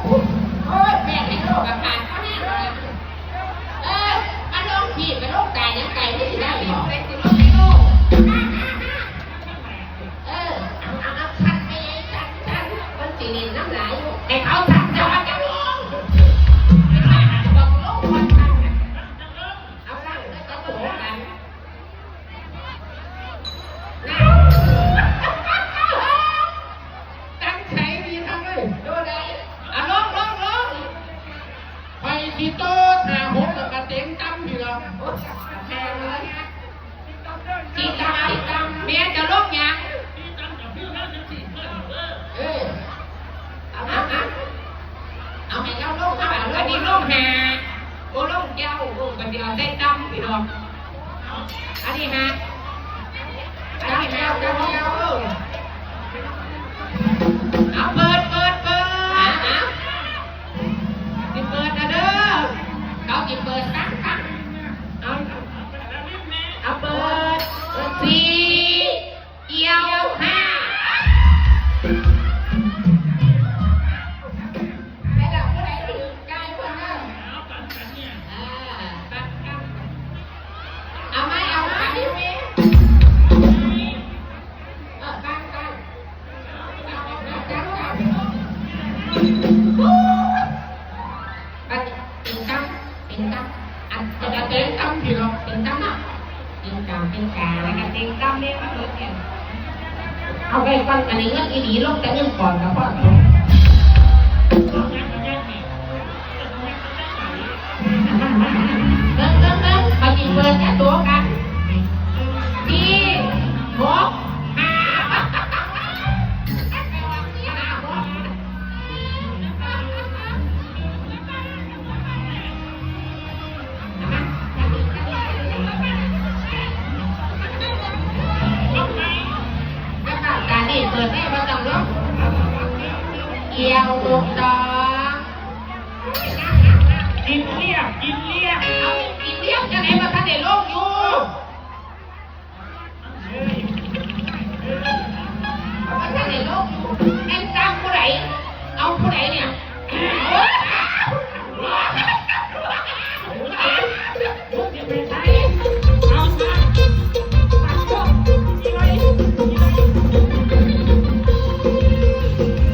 ໂອ້ຍ ແມ່ນໃຫ້ໂລກອາກາດເຂົາແຮງເລີຍ. ເອີ ມັນລົງທີ່ໄປລົງຕາຍຫຍັງໄກ ມັນຊິໄດ້ບໍ່? ເອີ ເອົາ ເອົາ ເອົາ ຊັ້ນໄປ ຊັ້ນ ຊັ້ນ ເພິ່ນຊິຫຼິ້ນນຳຫຼາຍຢູ່ ໃຫ້ເຂົາຊັ້ນ ເຈົ້າວ່າຈັ່ງລົງ ເປັນບ້າ ເຈົ້າບອກລົງກ່ອນຊັ້ນ ເອົາຊັ້ນ ເຂົາໂຕກັນ. ຕັ້ງໃຈດີຄັກເລີຍ ໂຕໃດ? ອາ ລົງ ລົງ ລົງ ຂ້ອຍຊິໂຕຫ້າຫົກ ແລ້ວກະເຕັງຕ່ຳພີ້ລະ ໂອ້ຍ ແພງເລີຍ ຕິດຕ່ຳ ຕິດຕ່ຳ ແມ່ນຈະລົງຫຍັງ? ເອີ ເອົາ ເອົາ ເອົາ ເອົາໃຫ້ລາວລົງ ເອົາ ອັນນີ້ລົງຫ້າ ໂອ້ ລົງເຈົ້າ ໂອ້ ກໍຊິເອົາໃສ່ຕ່ຳພີ່ນ້ອງ ອັນນີ້ຫ້າ ອັນນີ້ຫ້າ ເອົາ ເອົາ ເອົາ ເປີດ ເປີດ ເປີດ ຊິເປີດແລ້ວເດີ ເຂົາຊິເປີດຕັ້ງ ຕັ້ງ ເອົາ ເອົາ ເປີດ ສີ່ ກ່ຽວຫ້າ ແມ່ນລະ ຜູ້ໃດຖືກຈ່າຍເພິ່ນເດີ ເອີ ປັນກັນ ເອົາໃໝ່ ເອົາໃໝ່ ເອີ ປັນກັນ ປັນກັນ ປັນ ເຕັງຕ່ຳ ເຕັງຕ່ຳ ອັນ ເປັນກະເຕັງຕ່ຳພີ່ນ້ອງ ເຕັງຕ່ຳເນາະ ເຕັງຕ່ຳ ເຕັງກາງ ແລ້ວກະເຕັງຕ່ຳເດ້ ມາເບີດນີ້ ເອົາໄວ້ກ່ອນ ອັນນີ້ເງິນອີ່ຫຼີ ລົງແຕ່ເງິນກ່ອນກະພໍ ເບິ່ງ ເບິ່ງ ເບິ່ງ ຂ້ອຍຊິເປີດແຕ່ໂຕກັນ ສີ່ ຫົກ ຫ້າ ຫ້າ ຫົກ ຕານີ້ເປີດແດ່ ບໍ່ຕ້ອງລົງ ກ່ຽວ ຖືກຕ້ອງ ກິນລຽບ ກິນລຽບ ເອົາ ກິນລຽບຈັ່ງໃດ ບໍ່ທັນໄດ້ລົງຢູ່.